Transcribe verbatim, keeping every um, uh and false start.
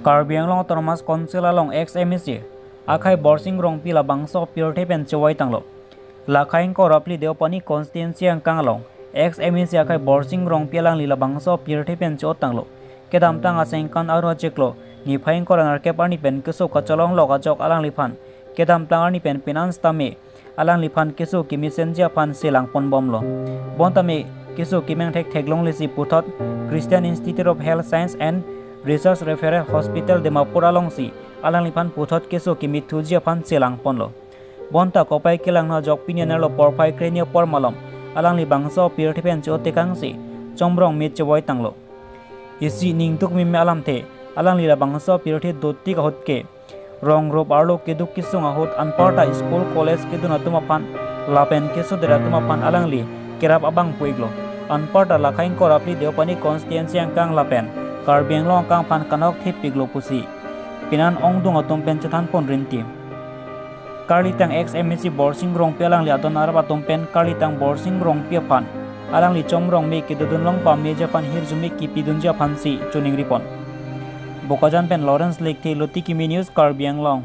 Karbi Anglong Autonomous Council along ex M A C akhai Borsing Rongpi labangso apirthe pen chevoi tanglo. Lakhai ingkoi ra phli Deopani constituency angkang along ex M A C akhai Borsing Rongpi alangli labangso apirthe pen che-ot tanglo. Kedamtang asengkan arlo achiklo niphai ingkoi ra nerkep arni pen keso kacholong lok ajok alangliphan kedamtang arni pen pinan sitame alangliphan keso kemesenji aphan chelang ponbomlo. Bonta me keso kemang thektheklonglesi puthot Christian Institute of Health Science and Research Referral Hospital Dimapur alongsi alangliphan puthot keso kemethuji aphan chelang ponlo. Bonta kopai kelangno ajok pini anerlo porphai kreni apor malom alangli bangso apirthe pen che-ot tekangsi chomrong me chevoi tanglo. Isi ningduk meme alamthe alangli labangso apirthe dotik ahut ke rong rup arlo keduk kesung ahut anparta school college kedun atum aphan lapen kesodet atum aphan alangli kerap abang pu-iklo. Anparta lakhai ingkoi ra phli Deopani constituency angkang lapen Karbi Anglong angkang aphan kanok thepiklo pusi pinan ongdung atum pen chethan pon rinti. Karlitang ex M A C Borsing Rongpi alangli adon arap atum pen karlitang Borsing Rongpi aphan alangli chomrong me kedodun long pameji aphan hirjume kipidunji aphansi choningri pon. Bokajan pen Lawrence Lekthe, Loti Kimi News, Karbi Anglong.